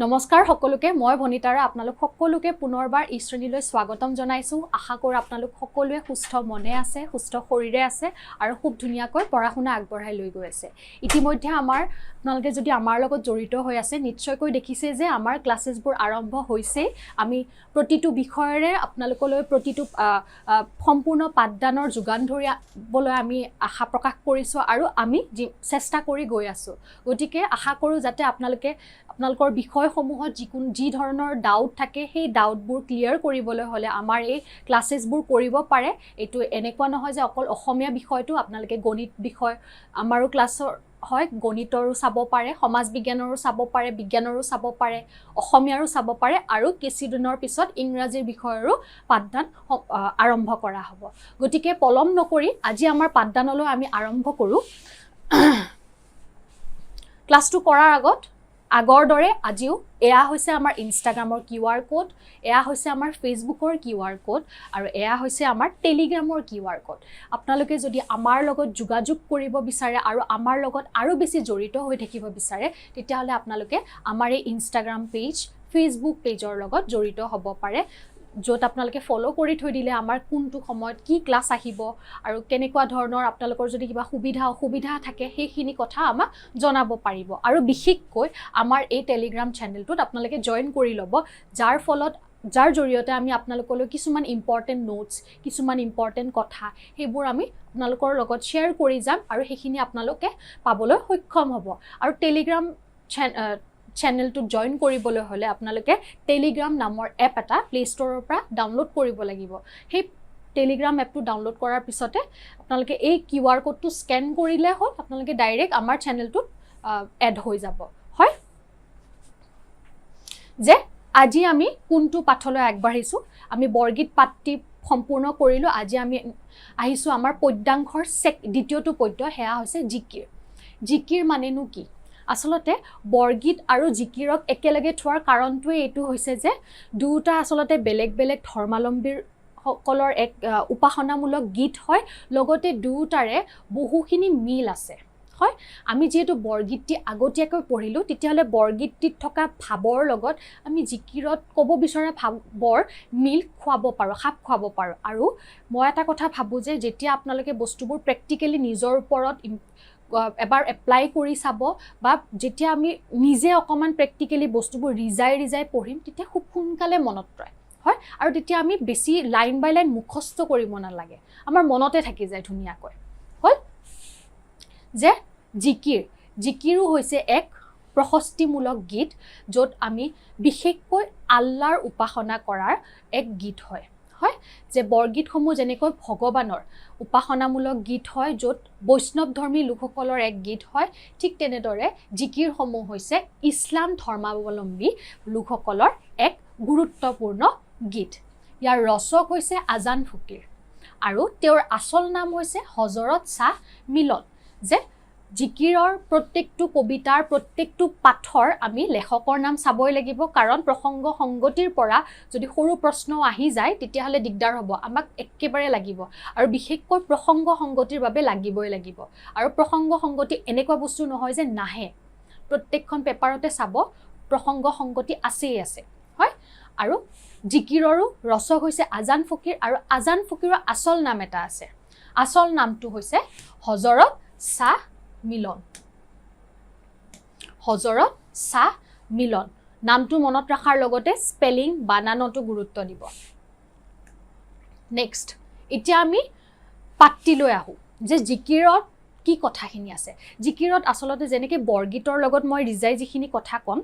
নমস্কাৰ সকলোকে, মই ভনিতাৰা আপোনালোক সকলোকে পুনৰবাৰ ই শ্ৰেণীলৈ স্বাগতম জনাইছোঁ। আশা কৰোঁ আপোনালোক সকলোৱে সুস্থ মনে আছে, সুস্থ শৰীৰে আছে আৰু খুব ধুনীয়াকৈ পঢ়া শুনা আগবঢ়াই লৈ গৈ আছে। ইতিমধ্যে আপোনালোকে যদি আমাৰ লগত জড়িত হৈ আছে, নিশ্চয়কৈ দেখিছে যে আমাৰ ক্লাছেছবোৰ আৰম্ভ হৈছেই। আমি প্ৰতিটো বিষয়ৰে আপোনালোকলৈ প্ৰতিটো আহ, আহ, সম্পূৰ্ণ পাঠদানৰ যোগান ধৰিবলৈ আমি আশা প্ৰকাশ কৰিছোঁ আৰু আমি যি চেষ্টা কৰি গৈ আছোঁ। গতিকে আশা কৰোঁ যাতে আপোনালোকে আপোনালোকৰ বিষয়সমূহত যি ধৰণৰ ডাউট থাকে, সেই ডাউটবোৰ ক্লিয়াৰ কৰিবলৈ হ'লে আমাৰ এই ক্লাছেছবোৰ কৰিব পাৰে। এইটো এনেকুৱা নহয় যে অকল অসমীয়া বিষয়টো, আপোনালোকে গণিত বিষয় আমাৰো ক্লাছৰ হয়, গণিতৰো চাব পাৰে, সমাজ বিজ্ঞানৰো চাব পাৰে, বিজ্ঞানৰো চাব পাৰে, অসমীয়াৰো চাব পাৰে আৰু কিছুদিনৰ পিছত ইংৰাজীৰ বিষয়ৰো পাঠদান আৰম্ভ কৰা হ'ব। গতিকে পলম নকৰি আজি আমাৰ পাঠদানলৈ আমি আৰম্ভ কৰোঁ। ক্লাছটো কৰাৰ আগত আগৰ দৰে আজিও এয়া হৈছে আমাৰ ইনষ্টাগ্ৰামৰ কিউআৰ ক'ড, এয়া হৈছে আমাৰ ফেচবুকৰ কিউআৰ ক'ড আৰু এয়া হৈছে আমাৰ টেলিগ্ৰামৰ কিউআৰ ক'ড। আপোনালোকে যদি আমাৰ লগত যোগাযোগ কৰিব বিচাৰে আৰু আমাৰ লগত আৰু বেছি জড়িত হৈ থাকিব বিচাৰে, তেতিয়াহ'লে আপোনালোকে আমাৰ এই ইনষ্টাগ্ৰাম পেজ, ফেচবুক পেজৰ লগত জড়িত হ'ব পাৰে, য'ত আপোনালোকে ফ'ল' কৰি থৈ দিলে আমাৰ কোনটো সময়ত কি ক্লাছ আহিব আৰু কেনেকুৱা ধৰণৰ আপোনালোকৰ যদি কিবা সুবিধা অসুবিধা থাকে, সেইখিনি কথা আমাক জনাব পাৰিব। আৰু বিশেষকৈ আমাৰ এই টেলিগ্ৰাম চেনেলটোত আপোনালোকে জইন কৰি ল'ব, যাৰ জৰিয়তে আমি আপোনালোকলৈ কিছুমান ইম্পৰ্টেণ্ট নোটছ, কিছুমান ইম্পৰ্টেণ্ট কথা, সেইবোৰ আমি আপোনালোকৰ লগত শ্বেয়াৰ কৰি যাম আৰু সেইখিনি আপোনালোকে পাবলৈ সক্ষম হ'ব। আৰু টেলিগ্ৰাম চেনেলটোত জইন কৰিবলৈ হ'লে আপোনালোকে টেলিগ্ৰাম নামৰ এপ এটা প্লে' ষ্ট'ৰৰ পৰা ডাউনলোড কৰিব লাগিব। সেই টেলিগ্ৰাম এপটো ডাউনলোড কৰাৰ পিছতে আপোনালোকে এই কিউআৰ ক'ডটো স্কেন কৰিলে হ'ল, আপোনালোকে ডাইৰেক্ট আমাৰ চেনেলটোত এড হৈ যাব। হয় যে আজি আমি কোনটো পাঠলৈ আগবাঢ়িছোঁ? আমি বৰগীত পাঠটি সম্পূৰ্ণ কৰিলোঁ। আজি আমি আহিছোঁ আমাৰ পদ্যাংশৰ দ্বিতীয়টো পদ্য, সেয়া হৈছে জিকিৰ। জিকিৰ মানেনো কি? আচলতে বৰগীত আৰু জিকিৰক একেলগে থোৱাৰ কাৰণটোৱে এইটো হৈছে যে দুয়োটা আচলতে বেলেগ বেলেগ ধৰ্মাৱলম্বীৰ সকলৰ এক উপাসনামূলক গীত হয়, লগতে দুয়োটাৰে বহুখিনি মিল আছে। হয়, আমি যিহেতু বৰগীতটি আগতীয়াকৈ পঢ়িলোঁ, তেতিয়াহ'লে বৰগীতটিত থকা ভাৱৰ লগত আমি জিকিৰত ক'ব বিচৰা ভাৱৰ মিল খুৱাব পাৰোঁ, খাপ খুৱাব পাৰোঁ। আৰু মই এটা কথা ভাবোঁ যে যেতিয়া আপোনালোকে বস্তুবোৰ প্ৰেক্টিকেলি নিজৰ ওপৰত এবাৰ এপ্লাই কৰি চাব বা যেতিয়া আমি নিজে অকণমান প্ৰেক্টিকেলি বস্তুবোৰ ৰিজাই ৰিজাই পঢ়িম, তেতিয়া খুব সোনকালে মনত ৰয়। হয়, আৰু তেতিয়া আমি বেছি লাইন বাই লাইন মুখস্থ কৰিব নালাগে, আমাৰ মনতে থাকি যায় ধুনীয়াকৈ। হ'ল যে জিকিৰ, জিকিৰো হৈছে এক প্ৰশস্তিমূলক গীত, য'ত আমি বিশেষকৈ আল্লাৰ উপাসনা কৰাৰ এক গীত হয়। হয় যে বৰগীতসমূহ যেনেকৈ ভগৱানৰ উপাসনামূলক গীত হয়, য'ত বৈষ্ণৱ ধৰ্মী লোকসকলৰ এক গীত হয়, ঠিক তেনেদৰে জিকিৰসমূহ হৈছে ইছলাম ধৰ্মাৱলম্বী লোকসকলৰ এক গুৰুত্বপূৰ্ণ গীত। ইয়াৰ ৰচক হৈছে আজান ফকীৰ আৰু তেওঁৰ আচল নাম হৈছে হজৰত শ্বাহ মিলন। যে জিকিৰৰ প্ৰত্যেকটো কবিতাৰ প্ৰত্যেকটো পাঠৰ আমি লেখকৰ নাম চাবই লাগিব, কাৰণ প্ৰসংগ সংগতিৰ পৰা যদি সৰু প্ৰশ্ন আহি যায়, তেতিয়াহ'লে দিগদাৰ হ'ব। আমাক একেবাৰে লাগিব আৰু বিশেষকৈ প্ৰসংগ সংগতিৰ বাবে লাগিবই লাগিব। আৰু প্ৰসংগ সংগতি এনেকুৱা বস্তু নহয় যে নাহে, প্ৰত্যেকখন পেপাৰতে চাব প্ৰসংগ সংগতি আছেই আছে। হয়, আৰু জিকিৰৰো ৰচক হৈছে আজান ফকীৰ আৰু আজান ফকীৰৰ আচল নাম এটা আছে। আচল নামটো হৈছে হজৰত শ্বাহ মিলন। হজৰত শ্বাহ মিলন নামটো মনত ৰখাৰ লগতে স্পেলিং, বানানতো গুৰুত্ব দিব। নেক্সট, এতিয়া আমি পাঠটিলৈ আহোঁ যে জিকিৰত কি কথাখিনি আছে। জিকিৰত আচলতে যেনেকৈ বৰগীতৰ লগত মই ৰিজাই যিখিনি কথা ক'ম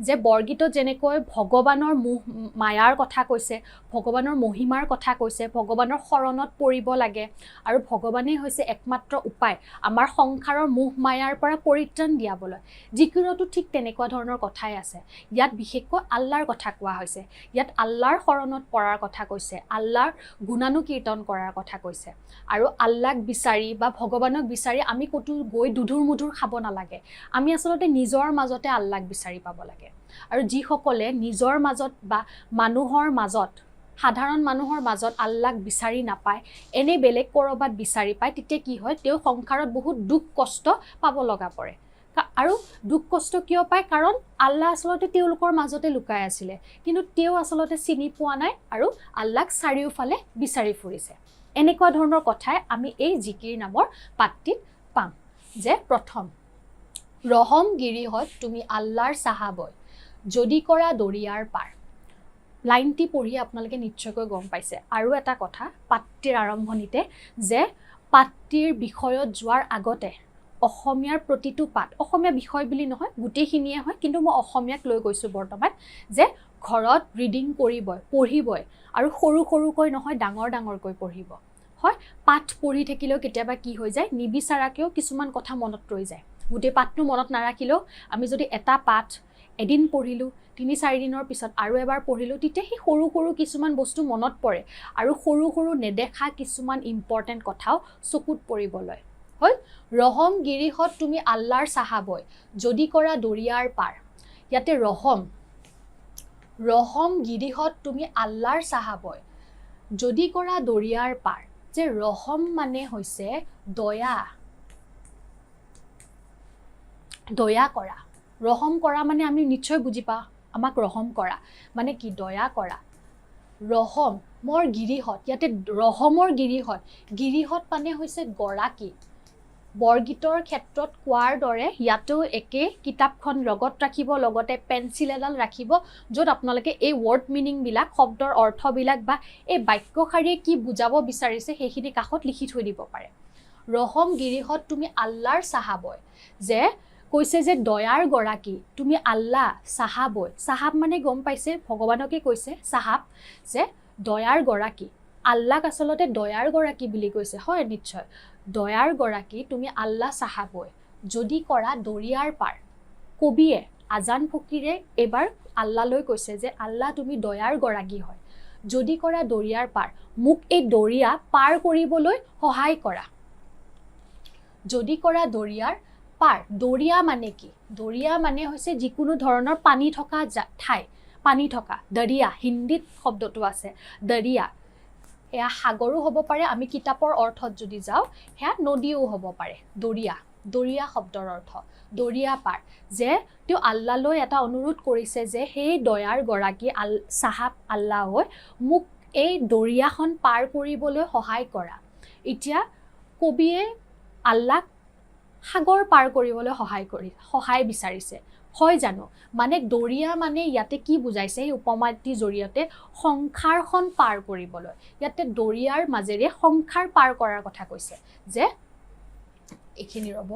যে বৰগীতত যেনেকৈ ভগৱানৰ মোহ মায়াৰ কথা কৈছে, ভগৱানৰ মহিমাৰ কথা কৈছে, ভগৱানৰ শৰণত পৰিব লাগে আৰু ভগৱানেই হৈছে একমাত্ৰ উপায় আমাৰ সংসাৰৰ মোহ মায়াৰ পৰা পৰিত্ৰাণ দিয়াবলৈ, জিকিৰতো ঠিক তেনেকুৱা ধৰণৰ কথাই আছে। ইয়াত বিশেষকৈ আল্লাৰ কথা কোৱা হৈছে। ইয়াত আল্লাৰ শৰণত পৰাৰ কথা কৈছে, আল্লাৰ গুণানুকীৰ্তন কৰাৰ কথা কৈছে আৰু আল্লাক বিচাৰি বা ভগৱানক বিচাৰি আমি ক'তো গৈ দুধুৰ মুধুৰ খাব নালাগে। আমি আচলতে নিজৰ মাজতে আল্লাক বিচাৰি পাব লাগে। আৰু যিসকলে নিজৰ মাজত বা মানুহৰ মাজত, সাধাৰণ মানুহৰ মাজত আল্লাক বিচাৰি নাপায়, এনেই বেলেগ ক'ৰবাত বিচাৰি পায়, তেতিয়া কি হয়, তেওঁ সংসাৰত বহুত দুখ কষ্ট পাব লগা পৰে। কাৰণ আৰু দুখ কষ্ট কিয় পায়? কাৰণ আল্লাহ আচলতে তেওঁলোকৰ মাজতে লুকাই আছিলে, কিন্তু তেওঁ আচলতে চিনি পোৱা নাই আৰু আল্লাহক চাৰিওফালে বিচাৰি ফুৰিছে। এনেকুৱা ধৰণৰ কথাই আমি এই জিকিৰ নামৰ পাঠটিত পাম। যে প্ৰথম, ৰহম গিৰিহত তুমি আল্লাহৰ চাহাবই, যদি কৰা দৰিয়াৰ পাৰ। লাইনটি পঢ়ি আপোনালোকে নিশ্চয়কৈ গম পাইছে। আৰু এটা কথা পাঠটিৰ আৰম্ভণিতে, যে পাঠটিৰ বিষয়ত যোৱাৰ আগতে অসমীয়াৰ প্ৰতিটো পাঠ, অসমীয়া বিষয় বুলি নহয় গোটেইখিনিয়ে হয়, কিন্তু মই অসমীয়াক লৈ গৈছোঁ বৰ্তমান, যে ঘৰত ৰিডিং কৰিবই, পঢ়িবই, আৰু সৰু সৰুকৈ নহয় ডাঙৰ ডাঙৰকৈ পঢ়িব। হয়, পাঠ পঢ়ি থাকিলেও কেতিয়াবা কি হৈ যায়, নিবিচাৰাকৈও কিছুমান কথা মনত ৰৈ যায়। গোটেই পাঠটো মনত নাৰাখিলেও আমি যদি এটা পাঠ এদিন পঢ়িলোঁ, 3-4 দিনৰ পিছত আৰু এবাৰ পঢ়িলোঁ, তেতিয়া সেই সৰু সৰু কিছুমান বস্তু মনত পৰে আৰু সৰু সৰু নেদেখা কিছুমান ইম্পৰ্টেণ্ট কথাও চকুত পৰিব লয়। হ'ল, ৰহম গিৰিহত তুমি আল্লাহৰ চাহাবই, যদি কৰা দৰিয়াৰ পাৰ। ইয়াতে ৰহম, ৰহম গিৰিহত তুমি আল্লাহৰ চাহাবই, যদি কৰা দৰিয়াৰ পাৰ। যে ৰহম মানে হৈছে দয়া, দয়া কৰা। ৰহম কৰা মানে আমি নিশ্চয় বুজি পাওঁ, আমাক ৰহম কৰা মানে কি, দয়া কৰা। ৰহম মৰ গিৰিহত, ইয়াতে ৰহমৰ গিৰিহত, গিৰিহত মানে হৈছে গৰাকী। বৰগীতৰ ক্ষেত্ৰত কোৱাৰ দৰে ইয়াতেও একে, কিতাপখন লগত ৰাখিব, লগতে পেঞ্চিল এডাল ৰাখিব, য'ত আপোনালোকে এই ৱৰ্ড মিনিংবিলাক, শব্দৰ অৰ্থবিলাক বা এই বাক্যশাৰীয়ে কি বুজাব বিচাৰিছে সেইখিনি কাষত লিখি থৈ দিব পাৰে। ৰহম গিৰিহত তুমি আল্লাহৰ চাহাবই, যে কৈছে যে দয়াৰ গৰাকী তুমি আল্লাহ চাহাবই। চাহাব মানে গম পাইছে, ভগৱানকে কৈছে চাহাব, যে দয়াৰ গৰাকী। আল্লাহক আচলতে দয়াৰ গৰাকী বুলি কৈছে। হয়, নিশ্চয় দয়াৰ গৰাকী তুমি আল্লাহ চাহাবই, যদি কৰা দৰিয়াৰ পাৰ। কবিয়ে আজান ফকীৰে এইবাৰ আল্লাহলৈ কৈছে যে আল্লাহ তুমি দয়াৰ গৰাকী হয়, যদি কৰা দৰিয়াৰ পাৰ, মোক এই দৰিয়া পাৰ কৰিবলৈ সহায় কৰা। যদি কৰা দৰিয়াৰ পাৰ, দৰিয়া মানে কি? দৰিয়া মানে হৈছে যিকোনো ধৰণৰ পানী থকা ঠাই, পানী থকা দৰিয়া, হিন্দীত শব্দটো আছে দৰিয়া। সেয়া সাগৰো হ'ব পাৰে, আমি কিতাপৰ অৰ্থত যদি যাওঁ সেয়া নদীও হ'ব পাৰে। দৰিয়া, দৰিয়া শব্দৰ অৰ্থ দৰিয়া পাৰ। যে তেওঁ আল্লাহলৈ এটা অনুৰোধ কৰিছে যে সেই দয়াৰ গৰাকী চাহাব আল্লাহ হৈ মোক এই দৰিয়াখন পাৰ কৰিবলৈ সহায় কৰা। এতিয়া কবিয়ে আল্লাহক সাগৰ পাৰ কৰিবলৈ সহায় বিচাৰিছে, হয় জানো? মানে দৰিয়া মানে ইয়াতে কি বুজাইছে এই উপমাটিৰ জৰিয়তে, সংসাৰখন পাৰ কৰিবলৈ। ইয়াতে দৰিয়াৰ মাজেৰে সংসাৰ পাৰ কৰাৰ কথা কৈছে। যে এইখিনি ৰ'ব,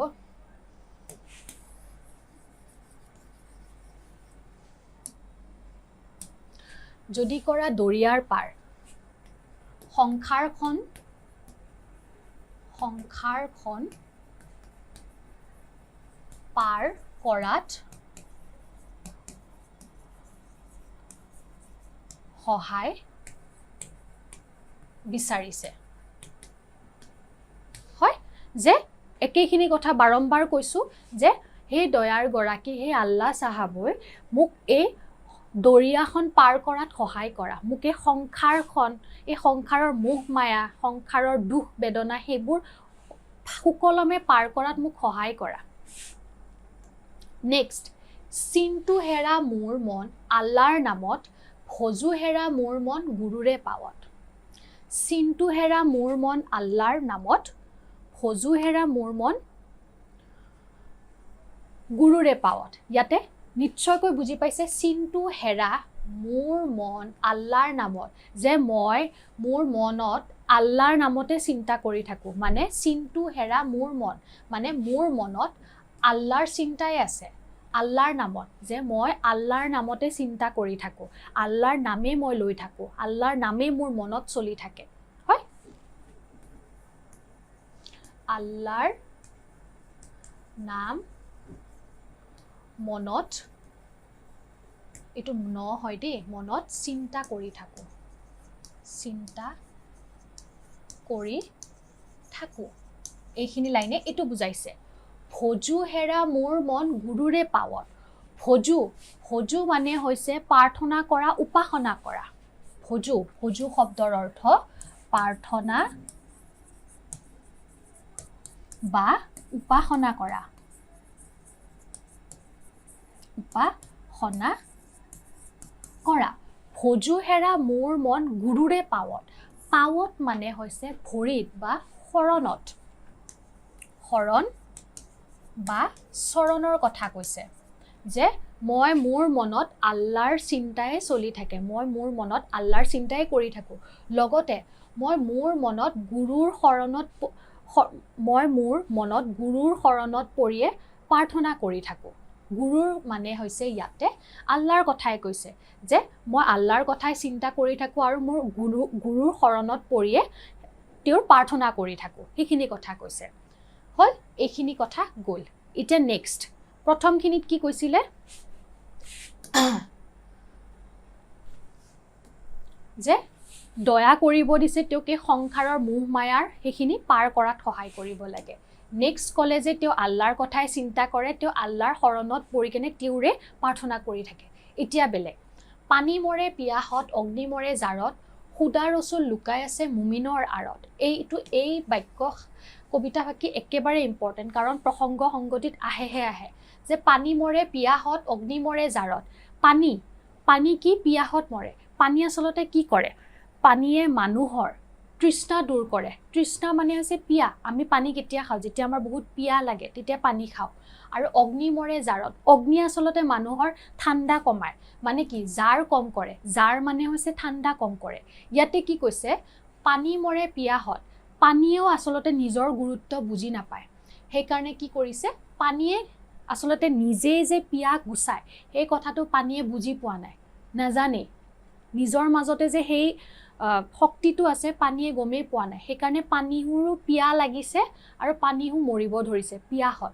যদি কৰা দৰিয়াৰ পাৰ, সংসাৰখন, সংসাৰখন পাৰ কৰাত সহায় বিচাৰিছে। হয়, যে একেখিনি কথা বাৰম্বাৰ কৈছোঁ যে সেই দয়াৰ গৰাকী, সেই আল্লাহ চাহাবই মোক এই দৰিয়াখন পাৰ কৰাত সহায় কৰা, মোক এই সংসাৰখন, এই সংসাৰৰ মোহ মায়া, সংসাৰৰ দুখ বেদনা সেইবোৰ সুকলমে পাৰ কৰাত মোক সহায় কৰা। নেক্সট, চিন্তু হেৰা মোৰ মন আল্লাহৰ নামত, ভজো হেৰা মোৰ মন গুৰুৰে পাৱত। চিন্তু হেৰা মোৰ মন আল্লাহৰ নামত, ভজো হেৰা মোৰ মন গুৰুৰে পাৱত। ইয়াতে নিশ্চয়কৈ বুজি পাইছে, চিন্তু হেৰা মোৰ মন আল্লাহৰ নামত, যে মই মোৰ মনত আল্লাহৰ নামতে চিন্তা কৰি থাকোঁ। মানে চিন্তু হেৰা মোৰ মন মানে মোৰ মনত আল্লাহৰ চিন্তাই আছে, আল্লাহৰ নামত, যে মই আল্লাহৰ নামতে চিন্তা কৰি থাকোঁ, আল্লাহৰ নামেই মই লৈ থাকোঁ, আল্লাহৰ নামেই মোৰ মনত চলি থাকে। হয়, আল্লাহৰ নাম মনত, এইটো ন হয় দেই, মনত চিন্তা কৰি থাকোঁ, চিন্তা কৰি থাকোঁ। এইখিনি লাইনে এইটো বুজাইছে। ভজো হেৰা মোৰ মন গুৰুৰে পাৱত। ভজো, ভজো মানে হৈছে প্ৰাৰ্থনা কৰা, উপাসনা কৰা। ভজো, ভজো শব্দৰ অৰ্থ প্ৰাৰ্থনা বা উপাসনা কৰা। উপাসনা কৰা। ভজু হেৰা মোৰ মন গুৰুৰে পাৱত। পাৱত মানে হৈছে ভৰিত বা শৰণত, শৰণ বা চৰণৰ কথা কৈছে যে মই মোৰ মনত আল্লাৰ চিন্তাই চলি থাকে, মই মোৰ মনত আল্লাৰ চিন্তাই কৰি থাকোঁ, লগতে মই মোৰ মনত গুৰুৰ শৰণত মই মোৰ মনত গুৰুৰ শৰণত পৰিয়ে প্ৰাৰ্থনা কৰি থাকোঁ। গুৰুৰ মানে হৈছে ইয়াতে আল্লাৰ কথাই কৈছে যে মই আল্লাৰ কথাই চিন্তা কৰি থাকোঁ আৰু মোৰ গুৰুৰ শৰণত পৰিয়ে তেওঁৰ প্ৰাৰ্থনা কৰি থাকোঁ, সেইখিনি কথা কৈছে। হ'ল, এইখিনি কথা গ'ল। এতিয়া নেক্সট প্ৰথমখিনিত কি কৈছিলে যে দয়া কৰিব দিছে তেওঁক এই সংসাৰৰ মোহ মায়াৰ সেইখিনি পাৰ কৰাত সহায় কৰিব লাগে। নেক্সট ক'লে যে তেওঁ আল্লাৰ কথাই চিন্তা কৰে, তেওঁ আল্লাৰ শৰণত পৰি কেনে তেওঁৰে প্ৰাৰ্থনা কৰি থাকে। এতিয়া বেলেগ, পানী মৰে পিয়াহত, অগ্নি মৰে জাৰত, সুদা ৰচুল লুকাই আছে মুমিনৰ আঁৰত। এই বাক্য কবিতাফাকি একেবাৰে ইম্পৰ্টেণ্ট, কাৰণ প্ৰসংগ সংগতিত আহেহে আহে যে পানী মৰে পিয়াহত, অগ্নি মৰে জাৰত। পানী কি পিয়াহত মৰে? পানী আচলতে কি কৰে? পানীয়ে মানুহৰ তৃষ্ণা দূৰ কৰে। তৃষ্ণা মানে হৈছে পিয়াহ। আমি পানী কেতিয়া খাওঁ? যেতিয়া আমাৰ বহুত পিয়াহ লাগে তেতিয়া পানী খাওঁ। আৰু অগ্নি মৰে জাৰত, অগ্নি আচলতে মানুহৰ ঠাণ্ডা কমায়, মানে কি জাৰ কম কৰে, জাৰ মানে হৈছে ঠাণ্ডা কম কৰে। ইয়াতে কি কৈছে? পানী মৰে পিয়াহত, পানীয়েও আচলতে নিজৰ গুৰুত্ব বুজি নাপায়, সেইকাৰণে কি কৰিছে? পানীয়ে আচলতে নিজেই যে পিয়াহ গুচায় সেই কথাটো পানীয়ে বুজি পোৱা নাই, নাজানেই, নিজৰ মাজতে যে সেই শক্তিটো আছে পানীয়ে গমেই পোৱা নাই, সেইকাৰণে পানীৰো পিয়াহ লাগিছে আৰু পানীও মৰিব ধৰিছে পিয়াহত।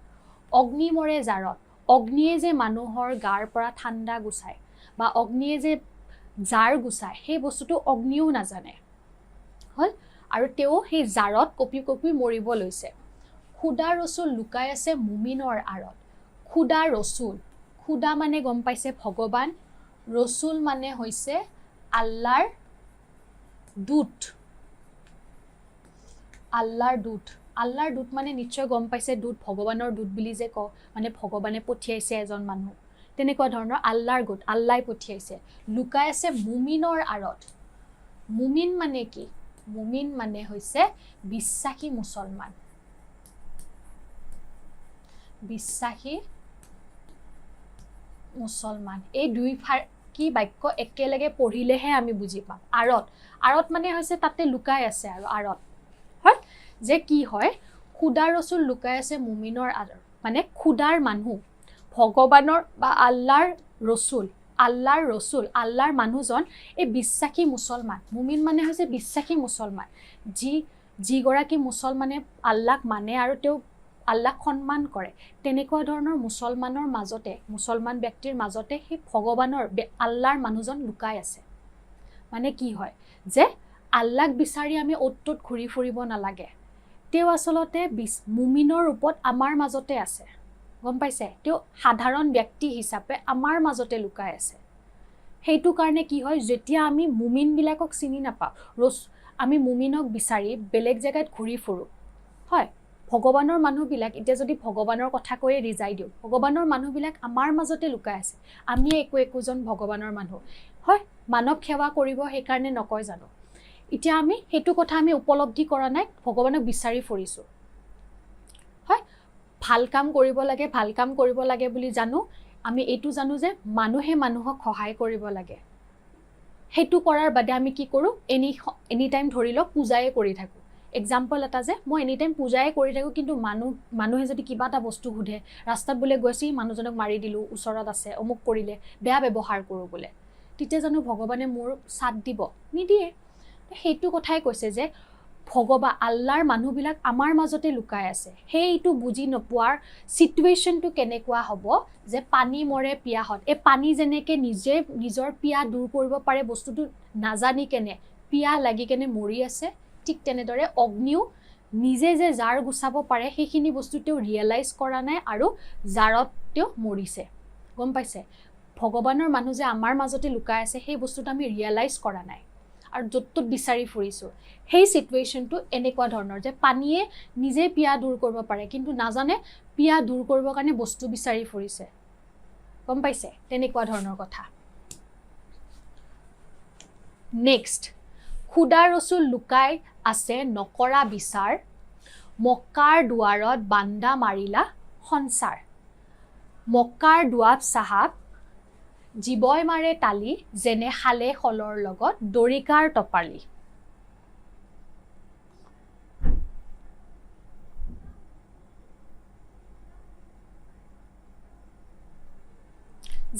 অগ্নি মৰে জাৰত, অগ্নিয়ে যে মানুহৰ গাৰ পৰা ঠাণ্ডা গুচায় বা অগ্নিয়ে যে জাৰ গুচায় সেই বস্তুটো অগ্নিও নাজানে। হ'ল, আৰু তেওঁ সেই জাৰত কঁপি কঁপি মৰিব লৈছে। খুদা ৰচুল লুকাই আছে মুমিনৰ আঁৰত। খুদা ৰচুল, খুদা মানে গম পাইছে ভগৱান, ৰচুল মানে হৈছে আল্লাৰ দূত, আল্লাৰ দূত। আল্লাৰ দূত মানে নিশ্চয় গম পাইছে দূত, ভগৱানৰ দূত বুলি যে কওঁ, মানে ভগৱানে পঠিয়াইছে এজন মানুহ, তেনেকুৱা ধৰণৰ আল্লাৰ গোট, আল্লাই পঠিয়াইছে। লুকাই আছে মুমিনৰ আঁৰত। মুমিন মানে কি? মুমিন মানে হৈছে বিশ্বাসী মুছলমান, বিশ্বাসী মুছলমান। এই দুই কি বাক্য একেলগে পঢ়িলেহে আমি বুজি পাম। আঁৰত, আঁৰত মানে হৈছে তাতে লুকাই আছে, আৰু আঁৰত হয় যে কি হয়, খুদা ৰচুল লুকাই আছে মুমিনৰ আঁৰত, মানে খুদাৰ মানুহ, ভগৱানৰ বা আল্লাৰ ৰচুল, আল্লাৰ ৰচুল, আল্লাৰ মানুহজন এই বিশ্বাসী মুছলমান। মুমিন মানে হৈছে বিশ্বাসী মুছলমান, যিগৰাকী মুছলমানে আল্লাক মানে আৰু তেওঁ আল্লাক সন্মান কৰে, তেনেকুৱা ধৰণৰ মুছলমানৰ মাজতে, মুছলমান ব্যক্তিৰ মাজতে সেই ভগৱানৰ আল্লাৰ মানুহজন লুকাই আছে। মানে কি হয় যে আল্লাক বিচাৰি আমি অ'ত ত'ত ঘূৰি ফুৰিব নালাগে, তেওঁ আচলতে মুমিনৰ ৰূপত আমাৰ মাজতে আছে, গম পাইছে? তেওঁ সাধাৰণ ব্যক্তি হিচাপে আমাৰ মাজতে লুকাই আছে। সেইটো কাৰণে কি হয়, যেতিয়া আমি মুমিনবিলাকক চিনি নাপাওঁ, আমি মুমিনক বিচাৰি বেলেগ জেগাত ঘূৰি ফুৰোঁ, হয় ভগৱানৰ মানুহবিলাক, এতিয়া যদি ভগৱানৰ কথা কৈয়ে ৰিজাই দিওঁ, ভগৱানৰ মানুহবিলাক আমাৰ মাজতে লুকাই আছে, আমিয়ে একো একোজন ভগৱানৰ মানুহ হয়, মানৱ সেৱা কৰিব সেইকাৰণে নকয় জানো? এতিয়া আমি সেইটো কথা আমি উপলব্ধি কৰা নাই, ভগৱানক বিচাৰি ফুৰিছোঁ। হয়, ভাল কাম কৰিব লাগে, ভাল কাম কৰিব লাগে বুলি জানো, আমি এইটো জানো যে মানুহে মানুহক সহায় কৰিব লাগে, সেইটো কৰাৰ বাদে আমি কি কৰোঁ, এনি টাইম ধৰি লওক পূজায়ে কৰি থাকোঁ। এক্সাম্পল এটা যে মই এনি টাইম পূজায়ে কৰি থাকোঁ, কিন্তু মানুহে যদি কিবা এটা বস্তু সোধে, ৰাস্তাত বোলে গৈছি মানুহজনক মাৰি দিলোঁ, ওচৰত আছে, অমুক কৰিলে, বেয়া ব্যৱহাৰ কৰোঁ বোলে, তেতিয়া জানো ভগৱানে মোৰ চাথ দিব? নিদিয়ে। সেইটো কথাই কৈছে যে আল্লাৰ মানুহবিলাক আমাৰ মাজতে লুকাই আছে, সেইটো বুজি নোপোৱাৰ চিটুৱেশ্যনটো কেনেকুৱা হ'ব যে পানী মৰে পিয়াহত, এই পানী যেনেকৈ নিজে নিজৰ পিয়াহ দূৰ কৰিব পাৰে বস্তুটো নাজানি কেনে পিয়াহ লাগি কেনে মৰি আছে, ঠিক তেনেদৰে অগ্নিও নিজে যে জাৰ গুচাব পাৰে সেইখিনি বস্তু তেওঁ ৰিয়েলাইজ কৰা নাই আৰু জাৰত তেওঁ মৰিছে, গম পাইছে? ভগৱানৰ মানুহ যে আমাৰ মাজতে লুকাই আছে সেই বস্তুটো আমি ৰিয়েলাইজ কৰা নাই আৰু য'ত ত'ত বিচাৰি ফুৰিছোঁ। সেই চিটুৱেশ্যনটো এনেকুৱা ধৰণৰ যে পানীয়ে নিজে পিয়াহ দূৰ কৰিব পাৰে, কিন্তু নাজানে পিয়াহ দূৰ কৰিবৰ কাৰণে বস্তু বিচাৰি ফুৰিছে। গম পাইছে? তেনেকুৱা ধৰণৰ কথা। নেক্সট, খুদা ৰচুল লুকাই আছে নকৰা বিচাৰ, মক্কাৰ দুৱাৰত বান্দা মাৰিলা সঞ্চাৰ। মক্কাৰ দুৱাব চাহাব জীৱই মাৰে তালি, যেনে শালে শলৰ লগত দৰিকাৰ টপালি।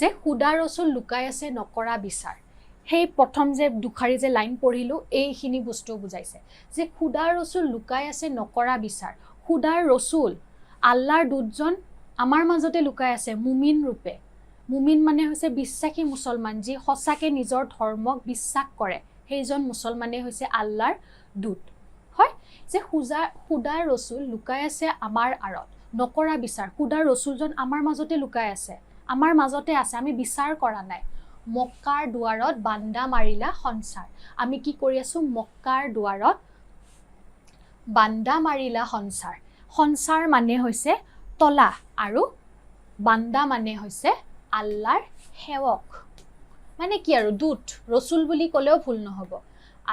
যে খুদা ৰচুল লুকাই আছে নকৰা বিচাৰ, সেই প্ৰথম যে দুখাৰী যে লাইন পঢ়িলোঁ, এইখিনি বস্তু বুজাইছে যে খুদা ৰচুল লুকাই আছে নকৰা বিচাৰ। খুদাৰ ৰচুল আল্লাহৰ দূতজন আমাৰ মাজতে লুকাই আছে মুমিন ৰূপে। মুমিন মানে হৈছে বিশ্বাসী মুছলমান, যি সঁচাকৈ নিজৰ ধৰ্মক বিশ্বাস কৰে, সেইজন মুছলমানেই হৈছে আল্লাহৰ দূত হয়। যে খুদাৰ ৰচুল লুকাই আছে আমাৰ আঁৰত নকৰা বিচাৰ। খুদাৰ ৰচুলজন আমাৰ মাজতে লুকাই আছে, আমাৰ মাজতে আছে, আমি বিচাৰ কৰা নাই। মক্কাৰ দুৱাৰত বান্দা মাৰিলা সঞ্চাৰ। আমি কি কৰি আছোঁ? মক্কাৰ দুৱাৰত বান্দা মাৰিলা সঞ্চাৰ। সঞ্চাৰ মানে হৈছে তলা আৰু বান্দা মানে হৈছে আল্লাহৰ সেৱক, মানে কি আৰু দূত, ৰচুল বুলি ক'লেও ভুল নহ'ব।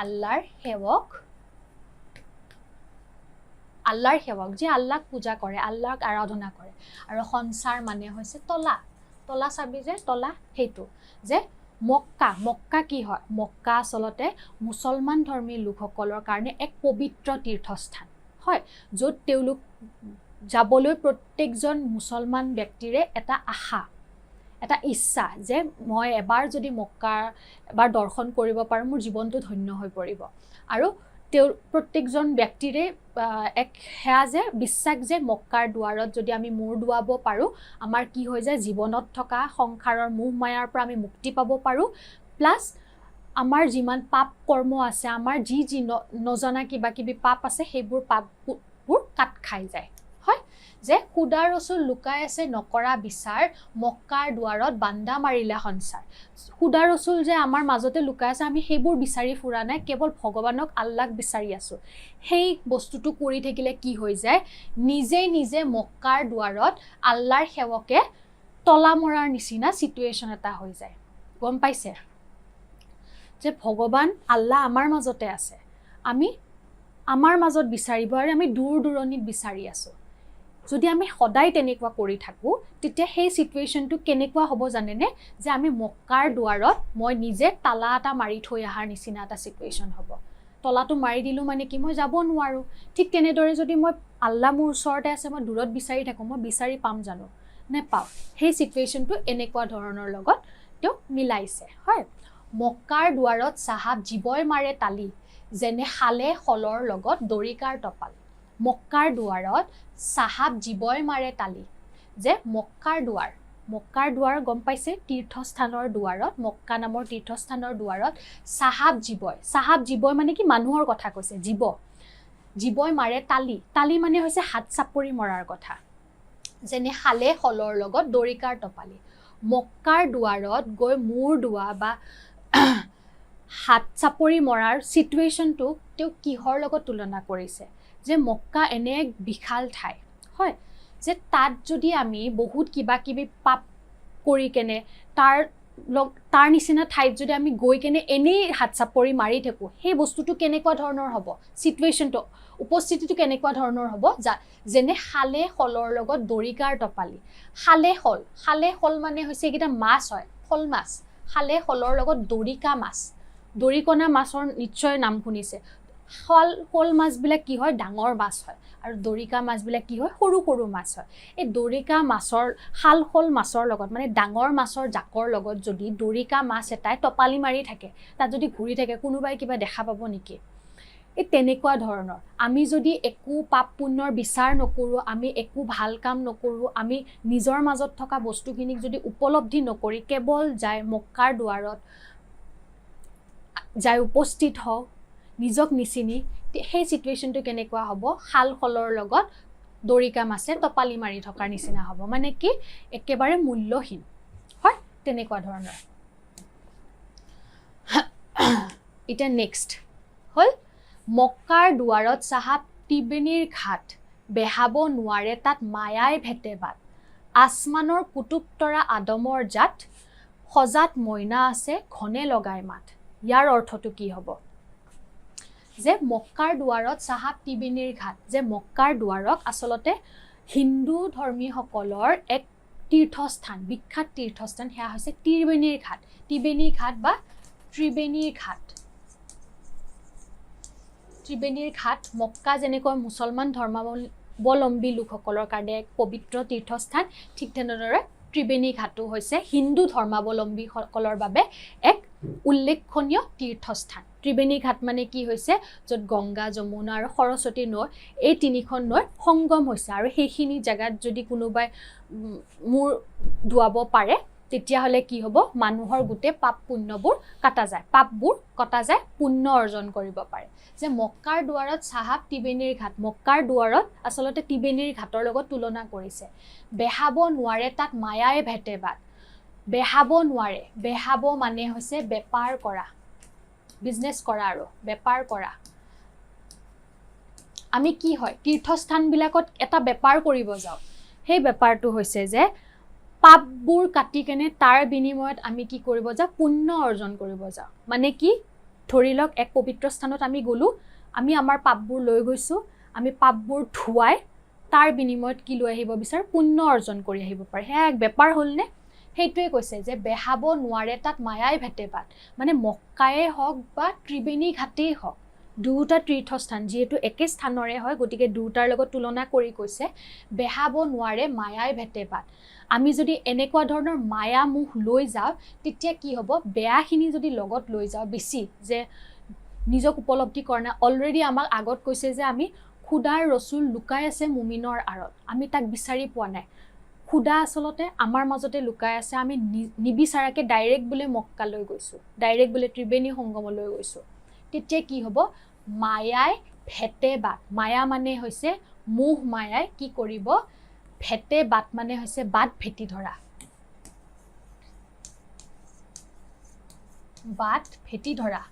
আল্লাহৰ সেৱক, আল্লাহৰ সেৱক যি আল্লাহক পূজা কৰে, আল্লাহক আৰাধনা কৰে। আৰু সঞ্চাৰ মানে হৈছে তলা, তলা চাবি যে তলা, সেইটো যে মক্কা। মক্কা কি হয়? মক্কা আচলতে মুছলমান ধৰ্মী লোকসকলৰ কাৰণে এক পবিত্ৰ তীৰ্থস্থান হয়, য'ত তেওঁলোক যাবলৈ প্ৰত্যেকজন মুছলমান ব্যক্তিৰে এটা আশা, এটা ইচ্ছা যে মই এবাৰ যদি মক্কাৰ এবাৰ দৰ্শন কৰিব পাৰোঁ, মোৰ জীৱনটো ধন্য হৈ পৰিব। আৰু তেওঁ প্ৰত্যেকজন ব্যক্তিৰে এক সেয়া যে বিশ্বাস যে মক্কাৰ দুৱাৰত যদি আমি মূৰ দোৱাব পাৰোঁ, আমাৰ কি হৈ যায়, জীৱনত থকা সংসাৰৰ মোহ মায়াৰ পৰা আমি মুক্তি পাব পাৰোঁ। প্লাছ আমাৰ যিমান পাপ কৰ্ম আছে, আমাৰ যি যি নজনা কিবা কিবি পাপ আছে, সেইবোৰ পাপবোৰ কাট খাই যায়। হয়, যে খুদা ৰচুল লুকাই আছে নকৰা বিচাৰ, মক্কাৰ দুৱাৰত বান্দা মাৰিলা সঞ্চাৰ। খুদা ৰচুল যে আমাৰ মাজতে লুকাই আছে, আমি সেইবোৰ বিচাৰি ফুৰা নাই, কেৱল ভগৱানক আল্লাহক বিচাৰি আছোঁ। সেই বস্তুটো কৰি থাকিলে কি হৈ যায়, নিজে নিজে মক্কাৰ দুৱাৰত আল্লাহৰ সেৱকে তলা মৰাৰ নিচিনা চিটুৱেশ্যন এটা হৈ যায়। গম পাইছে যে ভগৱান আল্লাহ আমাৰ মাজতে আছে, আমি আমাৰ মাজত বিচাৰিব আৰু আমি দূৰ দূৰণিত বিচাৰি আছোঁ। যদি আমি সদায় তেনেকুৱা কৰি থাকোঁ, তেতিয়া সেই চিটুৱেশ্যনটো কেনেকুৱা হ'ব জানেনে? যে আমি মক্কাৰ দুৱাৰত মই নিজে তালা এটা মাৰি থৈ অহাৰ নিচিনা এটা চিটুৱেশ্যন হ'ব। তলাটো মাৰি দিলোঁ মানে কি, মই যাব নোৱাৰোঁ। ঠিক তেনেদৰে যদি মই আল্লাহ মোৰ ওচৰতে আছে, মই দূৰত বিচাৰি থাকোঁ, মই বিচাৰি পাম জানো? নেপাওঁ। সেই চিটুৱেশ্যনটো এনেকুৱা ধৰণৰ লগত তেওঁ মিলাইছে। হয়, মক্কাৰ দুৱাৰত চাহাব জীৱই মাৰে তালি, যেনে শালে শলৰ লগত দৰিকাৰ টপাল। মক্কাৰ দুৱাৰত চাহাব জীৱই মাৰে তালি, যে মক্কাৰ দুৱাৰ, মক্কাৰ দুৱাৰ গম পাইছে, তীৰ্থস্থানৰ দুৱাৰত, মক্কা নামৰ তীৰ্থস্থানৰ দুৱাৰত চাহাব জীৱই, চাহাব জীৱই মানে কি, মানুহৰ কথা কৈছে, জীৱ, জীৱই মাৰে তালি, তালি মানে হৈছে হাত চাপৰি মৰাৰ কথা, যেনে শালে শলৰ লগত দৰিকাৰ টপালি। মক্কাৰ দুৱাৰত গৈ মূৰ দোৱা বা হাত চাপৰি মৰাৰ চিটুৱেশ্যনটোক তেওঁ কিহৰ লগত তুলনা কৰিছে, যে মক্কা এনে এক বিশাল ঠাই হয়, যে তাত যদি আমি বহুত কিবা কিবি পাপ কৰি কেনে তাৰ নিচিনা ঠাইত যদি আমি গৈ কেনে এনেই হাত চাপৰি মাৰি থাকোঁ, সেই বস্তুটো কেনেকুৱা ধৰণৰ হ'ব, চিটুৱেশ্যনটো, উপস্থিতিটো কেনেকুৱা ধৰণৰ হ'ব, যেনে শালে শলৰ লগত দৰিকাৰ টপালি। শালে শল, শালে শল মানে হৈছে এইকেইটা মাছ হয়, শল মাছ, শালে শলৰ লগত দৰিকা মাছ, দৰিকণা মাছৰ নিশ্চয় নাম শুনিছে। শ'ল মাছবিলাক কি হয়, ডাঙৰ মাছ হয়, আৰু দৰিকা মাছবিলাক কি হয়, সৰু সৰু মাছ হয়। এই দৰিকা মাছৰ, শাল শ'ল মাছৰ লগত, মানে ডাঙৰ মাছৰ জাকৰ লগত যদি দৰিকা মাছ এটাই টপালি মাৰি থাকে, তাত যদি ঘূৰি থাকে, কোনোবাই কিবা দেখা পাব নেকি? এই তেনেকুৱা ধৰণৰ। আমি যদি একো পাপ পুণ্যৰ বিচাৰ নকৰোঁ, আমি একো ভাল কাম নকৰোঁ, আমি নিজৰ মাজত থকা বস্তুখিনিক যদি উপলব্ধি নকৰি কেৱল যাই মক্কাৰ দুৱাৰত যাই উপস্থিত হওঁ, নিজক নিচিনি, সেই চিটুৱেশ্যনটো কেনেকুৱা হ'ব, শাল শলৰ লগত দৰিকা মাছে টপালি মাৰি থকাৰ নিচিনা হ'ব, মানে কি একেবাৰে মূল্যহীন হয়, তেনেকুৱা ধৰণৰ। এতিয়া নেক্সট হ'ল মক্কাৰ দুৱাৰত চাহাব ত্ৰিবেণীৰ ঘাট, বেহাব নোৱাৰে তাত মায়াই ভেটে বাট। আসমানৰ কুটুব তৰা আদমৰ জাত, সজাত মইনা আছে ঘনে লগাই মাত। ইয়াৰ অৰ্থটো কি হ'ব? যে মক্কাৰ দুৱাৰত চাহাব ত্ৰিবেণীৰ ঘাট, যে মক্কাৰ দুৱাৰক আচলতে হিন্দু ধৰ্মীসকলৰ এক তীৰ্থস্থান, বিখ্যাত তীৰ্থস্থান, সেয়া হৈছে ত্ৰিবেণীৰ ঘাট। ত্ৰিবেণী ঘাট বা ত্ৰিবেণীৰ ঘাট, ত্ৰিবেণীৰ ঘাট মক্কা যেনেকৈ মুছলমান ধৰ্মাৱলম্বী লোকসকলৰ কাৰণে এক পবিত্ৰ তীৰ্থস্থান, ঠিক তেনেদৰে ত্ৰিবেণী ঘাটো হৈছে হিন্দু ধৰ্মাৱলম্বীসকলৰ বাবে এক উল্লেখনীয় তীৰ্থস্থান। ত্ৰিবেণী ঘাট মানে কি হৈছে? য'ত গংগা, যমুনা আৰু সৰস্বতী নৈ, এই তিনিখন নৈৰ সংগম হৈছে, আৰু সেইখিনি জেগাত যদি কোনোবাই মূৰ দোৱাব পাৰে তেতিয়াহ'লে কি হ'ব? মানুহৰ গোটেই পাপ পুণ্যবোৰ কটা যায়, পাপবোৰ কটা যায়, পুণ্য অৰ্জন কৰিব পাৰে। যে মক্কাৰ দুৱাৰত চাহাব ত্ৰিবেণীৰ ঘাট, মক্কাৰ দুৱাৰত আচলতে ত্ৰিবেণীৰ ঘাটৰ লগত তুলনা কৰিছে। বেহাব নোৱাৰে তাত মায়াই ভেটে বাট। বেহাব নোৱাৰে, বেহাব মানে হৈছে বেপাৰ কৰা, বিজনেছ কৰা আৰু বেপাৰ কৰা। আমি কি হয়, তীৰ্থস্থানবিলাকত এটা বেপাৰ কৰিব যাওঁ, সেই বেপাৰটো হৈছে যে পাপবোৰ কাটি কেনে তাৰ বিনিময়ত আমি কি কৰিব যাওঁ? পুণ্য অৰ্জন কৰিব যাওঁ। মানে কি, ধৰি লওক এক পবিত্ৰ স্থানত আমি গ'লোঁ, আমি আমাৰ পাপবোৰ লৈ গৈছোঁ, আমি পাপবোৰ ধুৱাই তাৰ বিনিময়ত কি লৈ আহিব বিচাৰোঁ? পুণ্য অৰ্জন কৰি আহিব পাৰে। সেয়া এক বেপাৰ হ'লনে? সেইটোৱে কৈছে যে বেহাব নোৱাৰে তাত মায়াই ভেটে বাট। মানে মক্কায়ে হওক বা ত্ৰিবেণী ঘাটেই হওক, দুয়োটা তীৰ্থস্থান যিহেতু একে স্থানৰে হয়, গতিকে দুয়োটাৰ লগত তুলনা কৰি কৈছে বেহাব নোৱাৰে মায়াই ভেটে বাট। আমি যদি এনেকুৱা ধৰণৰ মায়া মোহ লৈ যাওঁ তেতিয়া কি হ'ব? বেয়াখিনি যদি লগত লৈ যাওঁ বেছি, যে নিজক উপলব্ধি কৰা নাই, অলৰেডি আমাক আগত কৈছে যে আমি খুদাৰ ৰচুল লুকাই আছে মুমিনৰ আঁৰত, আমি তাক বিচাৰি পোৱা নাই। খুদা আচলতে আমাৰ মাজতে লুকাই আছে, আমি নিবিচাৰাকৈ ডাইৰেক্ট বোলে মক্কালৈ গৈছোঁ, ডাইৰেক্ট বোলে ত্ৰিবেণী সংগমলৈ গৈছোঁ, তেতিয়া কি হ'ব? মায়াই ভেটে বাট। মায়া মানে হৈছে মোহ, মায়াই কি কৰিব? ভেটে বাট মানে হৈছে বাট ভেটি ধৰা, বাট ভেটি ধৰা।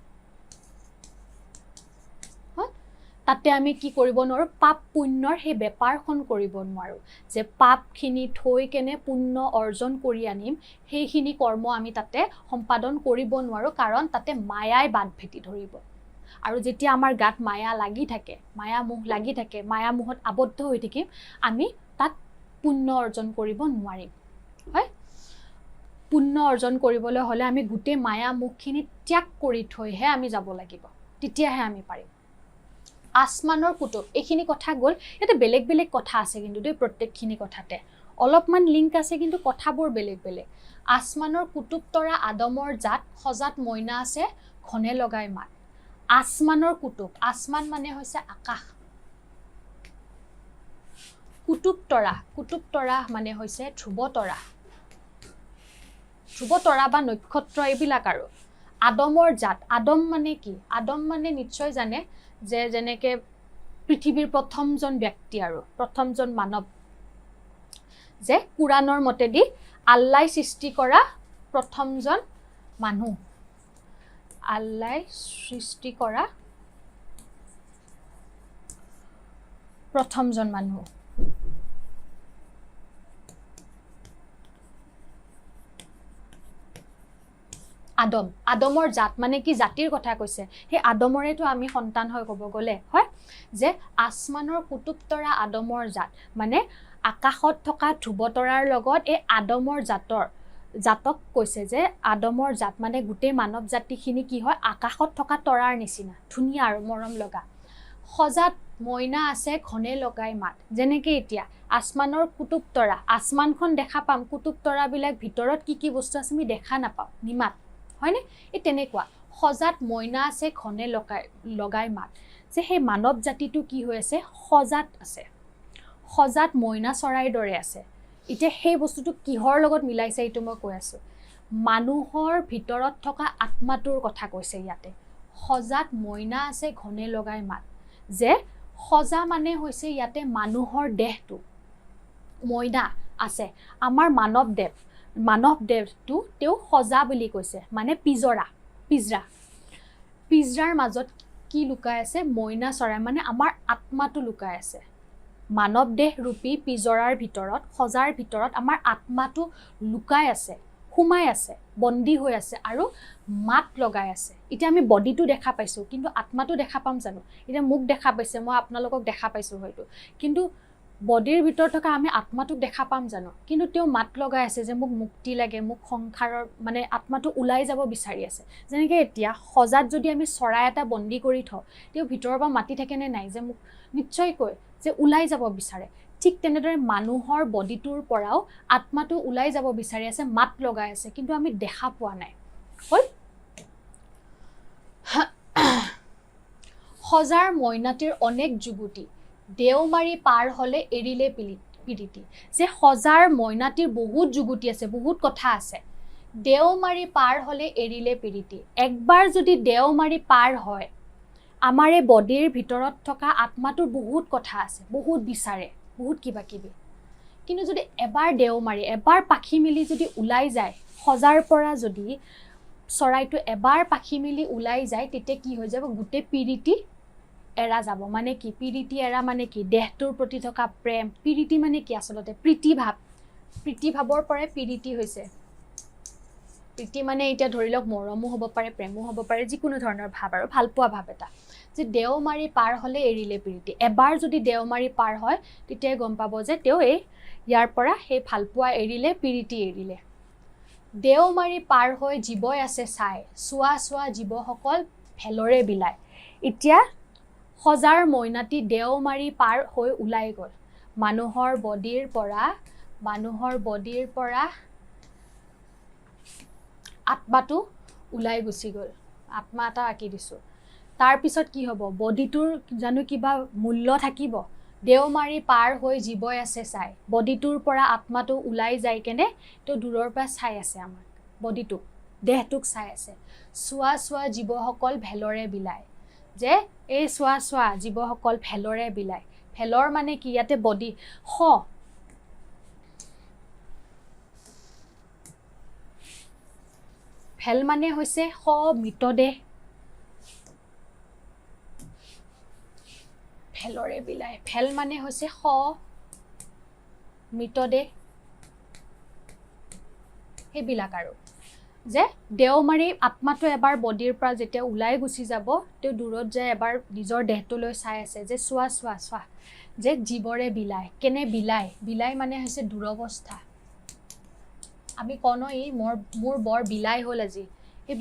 তাতে আমি কি কৰিব নোৱাৰোঁ? পাপ পুণ্যৰ সেই বেপাৰখন কৰিব নোৱাৰোঁ, যে পাপখিনি থৈ কেনে পুণ্য অৰ্জন কৰি আনিম, সেইখিনি কৰ্ম আমি তাতে সম্পাদন কৰিব নোৱাৰোঁ, কাৰণ তাতে মায়াই বাট ভেটি ধৰিব। আৰু যেতিয়া আমাৰ গাত মায়া লাগি থাকে, মায়া মোহ লাগি থাকে, মায়া মোহত আবদ্ধ হৈ থাকিম, আমি তাত পুণ্য অৰ্জন কৰিব নোৱাৰিম। হয়, পুণ্য অৰ্জন কৰিবলৈ হ'লে আমি গোটেই মায়া মোহখিনি ত্যাগ কৰি থৈহে আমি যাব লাগিব, তেতিয়াহে আমি পাৰিম। আসমানৰ কুটুব, এইখিনি কথা গ'ল। ইয়াতে বেলেগ বেলেগ কথা আছে কিন্তু দেই, প্ৰত্যেকখিনি কথাতে অলপমান লিংক আছে কিন্তু কথাবোৰ বেলেগ বেলেগ। আসমানৰ কুটুব তৰা আদমৰ জাত, সজাত মইনা আছে ঘনে লগাই মাত। আসমানৰ কুটুব, আসমান মানে হৈছে আকাশ, কুটুব তৰা, কুটুব তৰা মানে হৈছে ধ্ৰুৱ তৰা, ধ্ৰুৱ তৰা বা নক্ষত্ৰ এইবিলাক। আৰু আদমৰ জাত, আদম মানে কি? আদম মানে নিশ্চয় জানে যে যেনেকে পৃথিৱীৰ প্ৰথমজন ব্যক্তি আৰু প্ৰথমজন মানৱ, যে কোৰাণৰ মতেদি আল্লাই সৃষ্টি কৰা প্ৰথমজন মানুহ, আল্লাই সৃষ্টি কৰা প্ৰথমজন মানুহ। আদম, আদমৰ জাত মানে কি? জাতিৰ কথা কৈছে। সেই আদমৰেতো আমি সন্তান হয় ক'ব গ'লে, হয়। যে আসমানৰ কুটুব তৰা আদমৰ জাত মানে আকাশত থকা ধ্ৰুৱ তৰাৰ লগত এই আদমৰ জাতক কৈছে যে আদমৰ জাত মানে গোটেই মানৱ জাতিখিনি কি হয়? আকাশত থকা তৰাৰ নিচিনা ধুনীয়া আৰু মৰম লগা। সজাত মইনা আছে ঘনে লগাই মাত। যেনেকে এতিয়া আসমানৰ কুটুব তৰা, আসমানখন দেখা পাম, কুটুব তৰাবিলাক ভিতৰত কি কি বস্তু আছে আমি দেখা নাপাওঁ, নিমাত, হয়নে? এই তেনেকুৱা সজাত মইনা আছে ঘনে লগাই মাত, যে সেই মানৱ জাতিটো কি হৈ আছে? সজাত আছে, সজাত মইনা চৰাইৰ দৰে আছে। এতিয়া সেই বস্তুটো কিহৰ লগত মিলাইছে এইটো মই কৈ আছোঁ। মানুহৰ ভিতৰত থকা আত্মাটোৰ কথা কৈছে ইয়াতে। সজাত মইনা আছে ঘনে লগাই মাত, যে সজা মানে হৈছে ইয়াতে মানুহৰ দেহটো, মইনা আছে আমাৰ মানৱ দেৱ, মানৱ দেৱটো তেওঁ সজা বুলি কৈছে, মানে পিজৰা, পিজৰা, পিজৰাৰ মাজত কি লুকাই আছে? মইনা চৰাই, মানে আমাৰ আত্মাটো লুকাই আছে। মানৱ দেহ ৰূপী পিজৰাৰ ভিতৰত, সজাৰ ভিতৰত আমাৰ আত্মাটো লুকাই আছে, সোমাই আছে, বন্দী হৈ আছে আৰু মাত লগাই আছে। এতিয়া আমি বডিটো দেখা পাইছোঁ, কিন্তু আত্মাটো দেখা পাম জানো? এতিয়া মোক দেখা পাইছে, মই আপোনালোকক দেখা পাইছোঁ হয়তো, কিন্তু বডিৰ ভিতৰত থকা আমি আত্মাটোক দেখা পাম জানো? কিন্তু তেওঁ মাত লগাই আছে যে মোক মুক্তি লাগে, মোক সংসাৰৰ মানে আত্মাটো ওলাই যাব বিচাৰি আছে। যেনেকৈ এতিয়া সজাত যদি আমি চৰাই এটা বন্দী কৰি থওঁ, তেওঁ ভিতৰৰ পৰা মাতি থাকেনে নাই যে মোক নিশ্চয়কৈ যে ওলাই যাব বিচাৰে। ঠিক তেনেদৰে মানুহৰ বডিটোৰ পৰাও আত্মাটো ওলাই যাব বিচাৰি আছে, মাত লগাই আছে, কিন্তু আমি দেখা পোৱা নাই। হ'ল সজাৰ মইনাটিৰ অনেক যুগুতি, দেও মাৰি পাৰ হ'লে এৰিলে পিৰিতি। যে সজাৰ মইনাটিৰ বহুত যুগুতি আছে, বহুত কথা আছে। দেও মাৰি পাৰ হ'লে এৰিলে পিৰিতি। একবাৰ যদি দেও মাৰি পাৰ হয়, আমাৰ এই বডিৰ ভিতৰত থকা আত্মাটোৰ বহুত কথা আছে, বহুত বিচাৰে, বহুত কিবা কিবি। কিন্তু যদি এবাৰ দেও মাৰি, এবাৰ পাখি মেলি যদি ওলাই যায়, সজাৰ পৰা যদি চৰাইটো এবাৰ পাখি মেলি ওলাই যায়, তেতিয়া কি হৈ যাব? গোটেই পিৰিতি এৰা যাব। মানে কি পিৰিতি এৰা মানে কি? দেহটোৰ প্ৰতি থকা প্ৰেম। পিৰিতি মানে কি আচলতে? প্ৰীতিভাৱ। প্ৰীতিভাৱৰ পৰাই পিৰিতি হৈছে। প্ৰীতি মানে এতিয়া ধৰি লওক মৰমো হ'ব পাৰে, প্ৰেমো হ'ব পাৰে, যিকোনো ধৰণৰ ভাৱ আৰু ভালপোৱা ভাৱ এটা। যে দেও মাৰি পাৰ হ'লে এৰিলে পিৰিতি। এবাৰ যদি দেও মাৰি পাৰ হয়, তেতিয়াই গম পাব যে তেওঁ এই ইয়াৰ পৰা সেই ভালপোৱা এৰিলে, পিৰিতি এৰিলে। দেও মাৰি পাৰ হৈ জীৱই আছে চাই, চোৱা চোৱা জীৱসকল ভেলৰে বিলায়। এতিয়া সজাৰ মইনাটি দেও মাৰি পাৰ হৈ ওলাই গ'ল। মানুহৰ বডিৰ পৰা আত্মাটো ওলাই গুচি গ'ল। আত্মা এটা আঁকি দিছোঁ। তাৰপিছত কি হ'ব? বডিটোৰ জানো কিবা মূল্য থাকিব? দেও মাৰি পাৰ হৈ জীৱই আছে চাই, বডিটোৰ পৰা আত্মাটো ওলাই যায় কেনে তেওঁ দূৰৰ পৰা চাই আছে আমাক, বডিটোক, দেহটোক চাই আছে। চোৱা চোৱা জীৱসকল ভেলৰে বিলায়। যে এই চোৱা চোৱা জীৱসকল ভেলৰে বিলায়। ভেলৰ মানে কি? ইয়াতে বডি স ভেল মানে হৈছে স মৃতদেহ। ভেলৰে বিলায়, ভেল মানে হৈছে স মৃতদেহ, সেইবিলাক আৰু। যে দেও মাৰি আত্মাটো এবাৰ বডিৰ পৰা যেতিয়া ওলাই গুচি যাব, তেওঁ দূৰত যায় এবাৰ নিজৰ দেহটোলৈ চাই আছে যে চোৱা চোৱা চোৱা, যে জীৱৰে বিলায়। কেনে বিলায়? বিলায় মানে হৈছে দুৰৱস্থা। আমি কওঁ ন, এই মোৰ বৰ বিলাই হ'ল আজি, এই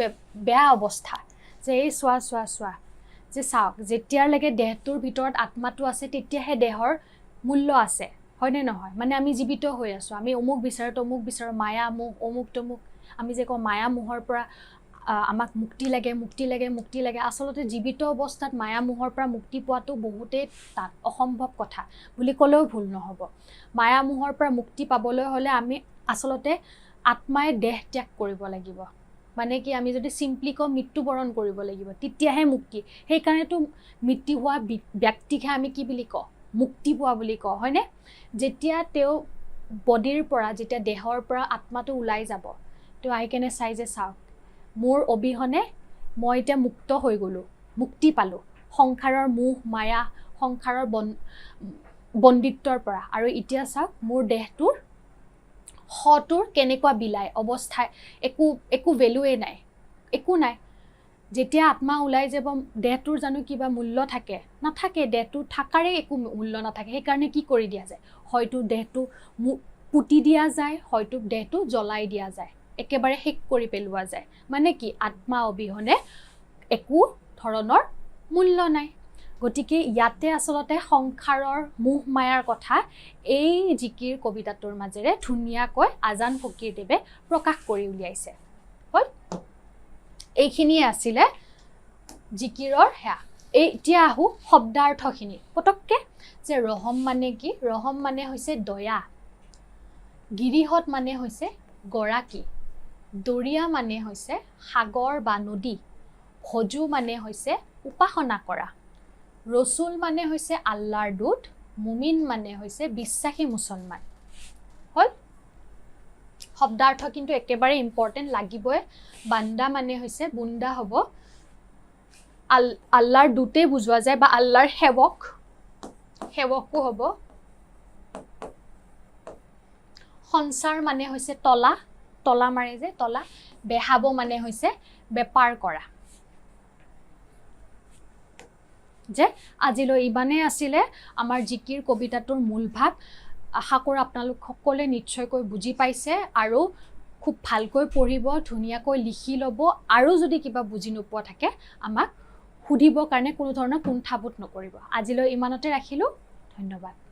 বেয়া অৱস্থা। যে এই চোৱা চোৱা চোৱা, যে চাওক, যেতিয়ালৈকে দেহটোৰ ভিতৰত আত্মাটো আছে তেতিয়াহে দেহৰ মূল্য আছে, হয়নে নহয়? মানে আমি জীৱিত হৈ আছোঁ, আমি অমুক বিচাৰোঁ তমুক বিচাৰোঁ, মায়া মোহ অমুক তমুক, আমি যে কওঁ মায়া মোহৰ পৰা আমাক মুক্তি লাগে, মুক্তি লাগে, মুক্তি লাগে। আচলতে জীৱিত অৱস্থাত মায়া মোহৰ পৰা মুক্তি পোৱাটো বহুতেই টান, অসম্ভৱ কথা বুলি ক'লেও ভুল নহ'ব। মায়া মোহৰ পৰা মুক্তি পাবলৈ হ'লে আমি আচলতে আত্মাই দেহ ত্যাগ কৰিব লাগিব। মানে কি, আমি যদি চিম্পলি কওঁ মৃত্যুবৰণ কৰিব লাগিব, তেতিয়াহে মুক্তি। সেইকাৰণেতো মৃত্যু হোৱা ব্যক্তিকহে আমি কি বুলি কওঁ? মুক্তি পোৱা বুলি কওঁ, হয়নে? যেতিয়া তেওঁ বডিৰ পৰা, যেতিয়া দেহৰ পৰা আত্মাটো ওলাই যাব, তেওঁ আহি কেনে চাই যে চাওক, মোৰ অবিহনে মই এতিয়া মুক্ত হৈ গ'লোঁ, মুক্তি পালোঁ সংসাৰৰ মোহ মায়া, সংসাৰৰ বন্দিত্বৰ পৰা। আৰু এতিয়া চাওক মোৰ দেহটোৰ সটোৰ কেনেকুৱা বিলাই অৱস্থা, একো ভেলুৱেই নাই, একো নাই। যেতিয়া আত্মা ওলাই যাব, দেহটোৰ জানো কিবা মূল্য থাকে? নাথাকে। দেহটোৰ থকাৰে একো মূল্য নাথাকে। সেইকাৰণে কি কৰি দিয়া যায়? হয়তো দেহটো পুতি দিয়া যায়, হয়তো দেহটো জ্বলাই দিয়া যায়, একেবাৰে শেষ কৰি পেলোৱা যায়। মানে কি, আত্মা অবিহনে একো ধৰণৰ মূল্য নাই। গতিকে ইয়াতে আচলতে সংসাৰৰ মোহ মায়াৰ কথা এই জিকিৰ কবিতাটোৰ মাজেৰে ধুনীয়াকৈ আজান ফকীৰদেৱে প্ৰকাশ কৰি উলিয়াইছে। হ'ল, এইখিনিয়ে আছিলে জিকিৰৰ সেয়া। এই এতিয়া আহোঁ শব্দাৰ্থখিনি পটককৈ। যে ৰহম মানে কি? ৰহম মানে হৈছে দয়া, গিৰিহঁত মানে হৈছে গৰাকী, দৰিয়া মানে হৈছে সাগৰ বা নদী, ভজু মানে হৈছে উপাসনা কৰা, ৰচুল মানে হৈছে আল্লাৰ দূত, মুমিন মানে হৈছে বিশ্বাসী মুছলমান। হ'ল, শব্দাৰ্থ কিন্তু একেবাৰে ইম্পৰ্টেণ্ট, লাগিবই। বান্দা মানে হৈছে বুন্দা হ'ব, আল্লাৰ দূতেই বুজোৱা যায় বা আল্লাৰ সেৱক, সেৱকো হ'ব। সঞ্চাৰ মানে হৈছে তলা, তলা মাৰে যে তলা। বেহাব মানে হৈছে বেপাৰ কৰা। যে আজিলৈ ইমানেই আছিলে আমাৰ জিকিৰ কবিতাটোৰ মূল ভাৱ। আশা কৰোঁ আপোনালোক সকলোৱে নিশ্চয়কৈ বুজি পাইছে আৰু খুব ভালকৈ পঢ়িব, ধুনীয়াকৈ লিখি ল'ব আৰু যদি কিবা বুজি নোপোৱা থাকে আমাক সুধিবৰ কাৰণে কোনো ধৰণৰ কুণ্ঠাবোধ নকৰিব। আজিলৈ ইমানতে ৰাখিলোঁ, ধন্যবাদ।